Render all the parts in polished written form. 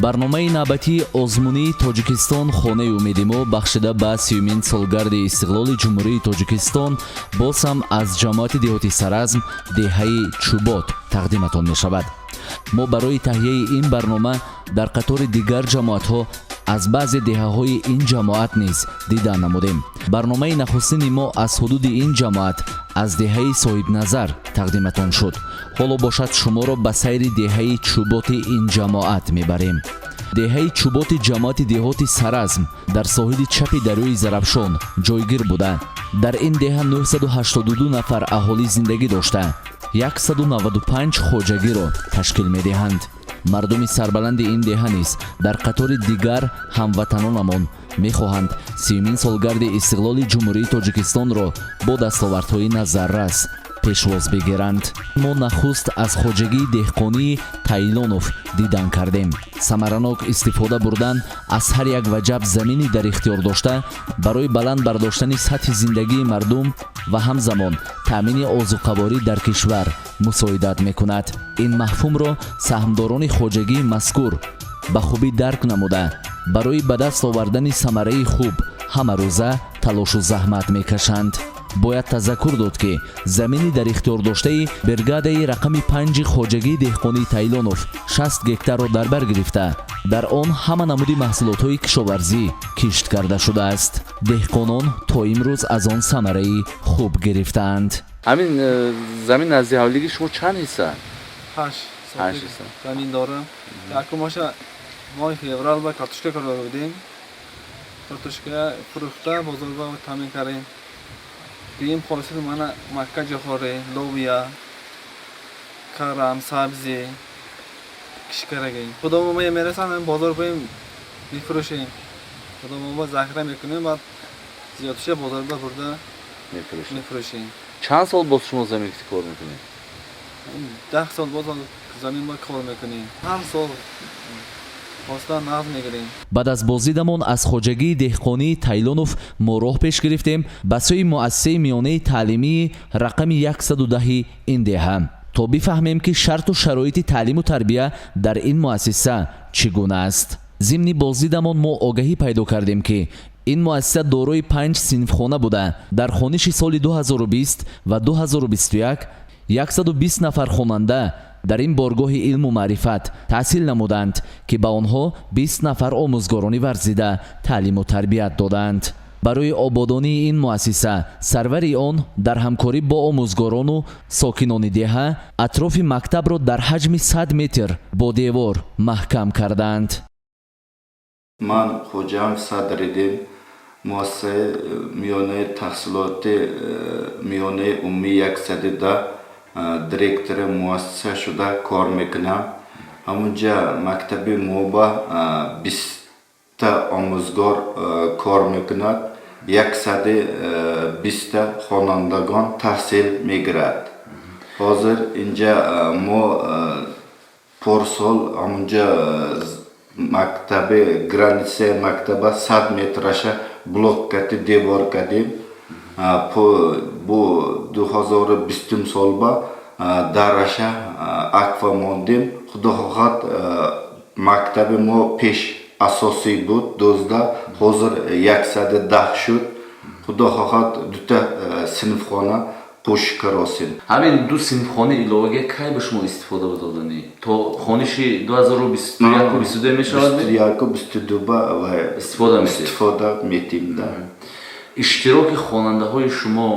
Барномаи навбатии озмунии «Тоҷикистон — хонаи умеди мо», бахшида ба 30-юмин солгарди истиқлоли Ҷумҳурии Тоҷикистон, боз ҳам аз ҷамоати деҳоти Саразм, деҳаи Чӯбот тақдиматон мешавад. Мо барои таҳияи ин барнома дар қатори дигар ҷамоатҳо аз баъзе деҳаҳои ин ҷамоат низ дида намудем. Барномаи нахустини мо аз ҳудуди ин ҷамоат, аз деҳаи Соҳибназар тақдиматон шуд. Ҳоло бошад, шуморо ба сайри деҳаи Чӯботи ин ҷамоат мебарем. Деҳаи Чӯботи ҷамоати деҳоти Саразм дар соҳили чапи дарёи Зарафшон ҷойгир буда, дар ин деҳа 982 нафар аҳолӣ зиндагӣ дошта, 195 хоҷагиро ташкил медиҳанд. Мардуми сарбаланди ин деҳа низ дар қатори дигар ҳамватанонамон мехоҳанд 30-юмин солгарди истиқлоли Ҷумҳурии Тоҷикистонро бо дастовардҳои назаррас пешвоз бигиранд. Мо нахуст аз хоҷагии деҳқонии Тайлонов дидан кардем. Самаранок истифода бурдан аз ҳар як ваҷаб замини дар ихтиёр дошта барои баланд бардоштани сатҳи зиндагии мардум ва ҳамзамон таъмини озуқаворӣ дар кишвар мусоидат мекунад. Ин мафҳумро саҳмдорони хоҷагии мазкур ба хубӣ дарк намуда, барои ба даст овардани самараи хуб ҳамарӯза талошу заҳмат мекашанд. Бояд тазаккур дод, ки замини дар ихтиёр доштаи бригадаи рақами 5-и хоҷагии деҳқонии Тайлонов 60 гектарро дар бар гирифта, дар он ҳама намуди маҳсулотҳои кишоварзӣ кишт карда шудааст. Деҳқонон то имрӯз аз он самараи хуб гирифтаанд. Ҳамин замин назди ҳавлиги шумо чанд ҳисса? 8. 8 ҳисса. Замин дорам. Якумоша моҳи феврал ба картошка карда будем. Картошка фурӯхта, бозорба таъмин кардем. Дуюм ҳосил мана макка, ҷохорӣ, ловия, карам, сабзӣ кишт кардагем. Худо мо мерасанд, бозор боем, мефурӯшем. Худо мо захира мекунем, баъд зиёдша бозорба бурда мефурӯшед. Мефурӯшем. Чанд сол боз шумо замин кор мекунед? 10 сол боз замин ма кор мекунем. Ҳар сол ҳосила нағз мегирем. Баъд аз боздидамон аз хоҷагии деҳқонии Тайлонов мо роҳ пеш гирифтем ба сӯи муассисаи миёнаи таълимии рақами 110 ин деҳа, то бифаҳмем, ки шарту шароити таълиму тарбия дар ин муассиса чӣ гуна аст. Зимни боздидамон мо огаҳӣ пайдо кардем, ки ин муассиса дорои панҷ синфхона буда, дар хониши соли 2020 ва 2021 120 нафар хонанда дар ин боргоҳи илму маърифат таҳсил намуданд, ки ба онҳо 20 нафар омӯзгорони варзида таълиму тарбият доданд. Барои ободонии ин муассиса сарвари он дар ҳамкорӣ бо омӯзгорону сокинони деҳа атрофи мактабро дар ҳаҷми 100 метр бо девор маҳкам кардаанд. Ман Хоҷаам Садриддин, муассисаи миёнаи таҳсилоти миёнаи умумии 110 директори муассиса шуда кор мекунам. Ҳамунҷа мактаби мо ба 20-та омӯзгор кор мекунад, 120-та хонандагон таҳсил мегирад. Ҳозир инҷа мо порсол ҳамунҷа мактаби границаи мактаба 100 метраша блок кардем, девор кардем. Бу 2020-ум солба дараша аква мондем. Худо хоҳад, мактаби мо пеш асосӣ буд 12, ҳозир 110 шуд. Худо хоҳад, дута синфхона қӯшиш каросем. Ҳамин ду синфхонаи иловагия кай ба шумо истифода доданӣ? То хониши 2021, 22 мешавад? 21, 22 ба истифода метиҳед? Истифода метиҳем да. Иштироки хонандаҳои шумо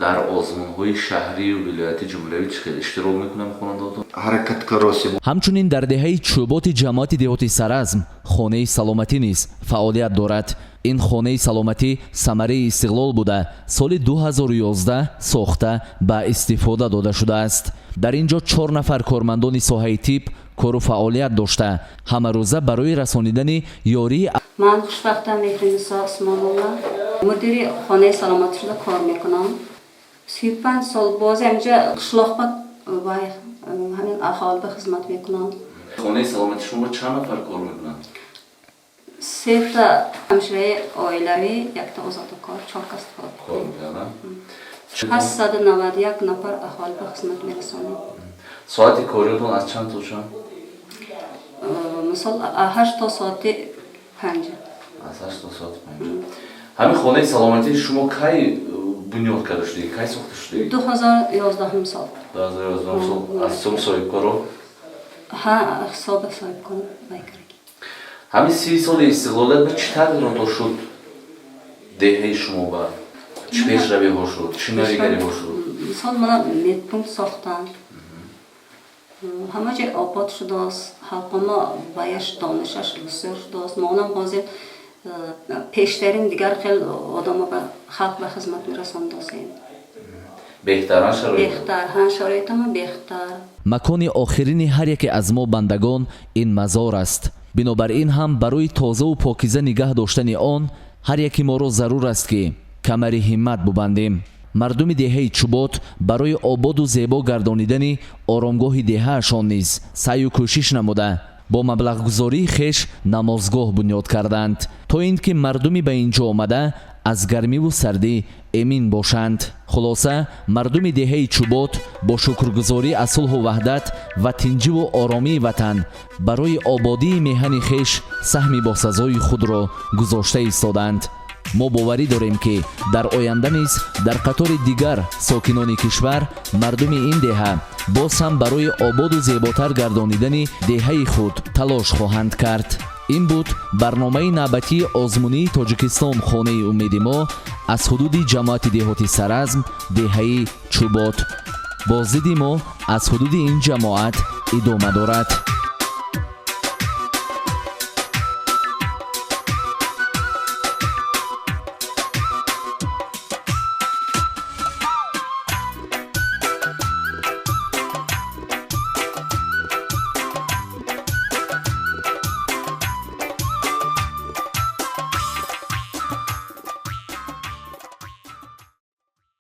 дар озмунҳои шаҳрию вилояти, ҷумҳуриявӣ чӣ хел иштирок мекунанд хонандаҳотон? Ҳаракат каросем. Ҳамчунин дар деҳаи Чӯботи ҷамоати деҳоти Саразм хонаи саломатӣ низ фаъолият дорад. Ин хонаи саломатӣ самараи истиқлол буда, соли 2011 сохта, ба истифода дода шудааст. Дар ин ҷо чор нафар кормандони соҳаи тиб кору фаъолият дошта, ҳамарӯза барои расонидани ёрии Ман Хушбахтам Меҳринисо Усмонова, мудири хонаи саломатӣ шуда кор мекунам. 35 сол боз ҳаминҷа қишлоқба вай ҳамин аҳолиба хизмат мекунам. Хонаи саломатӣ шумо чанд нафар кор мекунанд? Сета ҳамшираи оилавӣ, якта озодакор, чор кас кор. Кор мекунанд. 891 нафар аҳолиба хизмат мерасонем. Соати кориятон аз чанд то чанд? Мисол, 8 то соати 5. Аз 8 то соати 5. Ҳамин хонаи саломатии шумо кай бунёд карда шудагӣ, кай сохта шудагӣ? 2011 сол. 2011 сол аз ҳисоби соҳибкоро? Ҳа, ҳисоби соҳибкор вай карагӣ. Ҳамин 30 соли истиқлолият ба чӣ тағйиротҳо шуд деҳаи шумо, ба чӣ пешравиҳо шуд, чӣ навигариҳо шуд? Мисол, мана медпункт сохтан, ҳама ҷой обод шудааст, халқомо ваяш донишаш бисёр шудааст. Монам ҳозир пештарин дигар хел одамо ба халқ ба хизмат мерасондосем. Беҳтаран шароит? Беҳтар, ҳа, шароитама беҳтар. Макони охирини ҳар яке аз мо бандагон ин мазор аст. Бинобар ин ҳам барои тозаву покиза нигаҳ доштани он ҳар яки моро зарур аст, ки камари ҳиммат бубандем. Мардуми деҳаи Чӯбот барои ободу зебо гардонидани оромгоҳи деҳаашон низ саъю кӯшиш намуда, бо маблағгузории хеш намозгоҳ бунёд карданд, то ин ки мардуми ба ин ҷо омада аз гармиву сардӣ эмин бошанд. Хулоса, мардуми деҳаи Чӯбот бо шукргузорӣ аз сулҳу ваҳдат ва тинҷиву оромии ватан барои ободии меҳани хеш саҳми босазои худро гузошта истоданд. Мо боварӣ дорем, ки дар оянда низ дар қатори дигар сокинони кишвар мардуми ин деҳа боз ҳам барои ободу зеботар гардонидани деҳаи худ талош хоҳанд кард. Ин буд барномаи навбатии озмунии «Тоҷикистон хонаи умеди мо» аз ҳудуди ҷамоати деҳоти Саразм, деҳаи Чӯбот. Боздиди мо аз ҳудуди ин ҷамоат идома дорад.